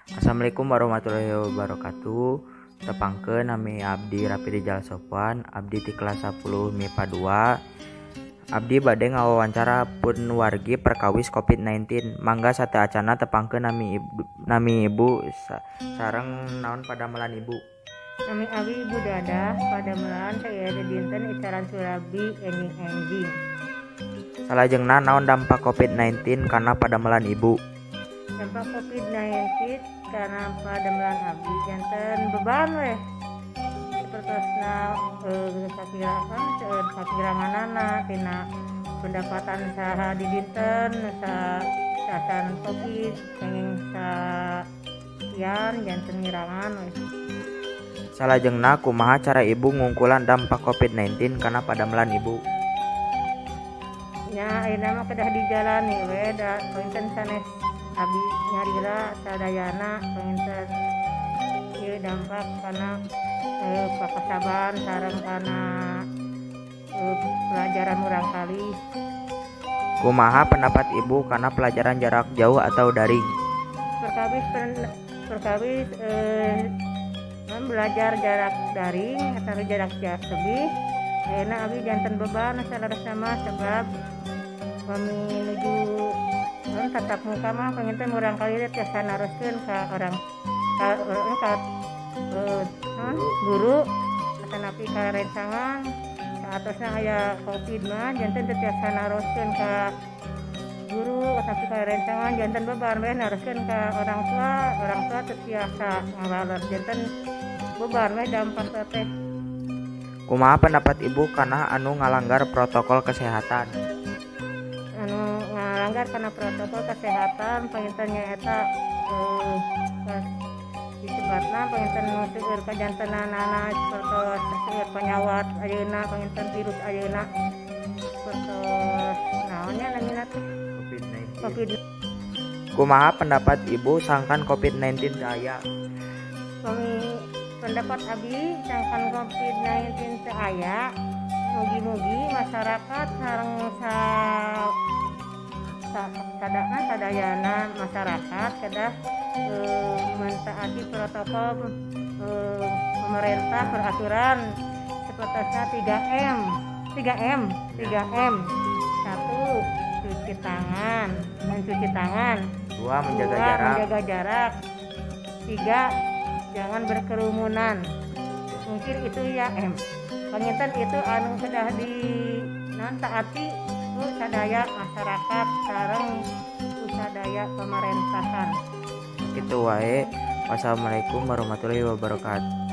Assalamualaikum warahmatullahi wabarakatuh. Tepangkeun, nami abdi Rapi Rijal Sofwan, abdi ti kelas 10 MIPA 2. Abdi bade ngawawancara pun wargi perkawis COVID-19. Mangga sateuacanna tepangkeun nami ibu, nami ibu sareng naon padamelan ibu. Nami abi Ibu Dadah, padamelan saya dinten icalan surabi enjing-enjing. Salajengna, naon dampak COVID-19 kana padamelan ibu? Dampak COVID-19 kana padamelan abdi janten beban weh. Sapertosna sakirangan seueur sakiranganana tina pendapatan saha di dinten sa saacan COVID kenging sakian janten ngirangan weh. Salajengna, kumaha cara ibu ngungkulan dampak COVID-19 kana padamelan ibu? Nya, ayeuna mah kedah dijalani we, da panginten sanes abi nyalira sadayana panginten ieu dampak kana pakasaban sareng kana pelajaran murangkalih. Kumaha pendapat ibu kana pelajaran jarak jauh atau daring? Perkawis belajar jarak daring atau jarak jauh lebih ayeuna abi janten beban saleresna mah, sebab pami nuju tatap muka mah panginten murangkalih teh tiasa naroskeun ka orang ka guru atanapi ka rencangan. Saatosna aya COVID mah janten teu tiasa naroskeun ka guru atanapi ka rencangan, janten beban we naroskeun ka orang tua, orang tua teu tiasa ngawaler, janten beban we dampak teh. Kumaha pendapat ibu kana anu ngalanggar protokol kesehatan? Anu ngalanggar kana protokol kesehatan panginten nyaeta disebatna panginten nu seueur kajantenanana sapertos seueur panyawat ayeuna, panginten virus ayeuna sapertos naon nya namina teh? COVID-19. COVID. Kumaha pendapat ibu sangkan COVID-19 teu aya? Pami pendapat abi sangkan COVID-19 teu aya, mugi-mugi masyarakat sareng sa sa sadana sadayana masyarakat kedah mentaati protokol pemerintah, peraturan seperti 3M 3M 3M. Satu, cuci tangan, mencuci tangan. Dua, menjaga Dua, jarak. Menjaga jarak. Tiga, jangan berkerumunan. Mungkin itu ya M. Panginten itu anu kedah di taati ku sadaya masyarakat sareng ku sadaya pemerintahan. Kitu wae. Wassalamualaikum warahmatullahi wabarakatuh.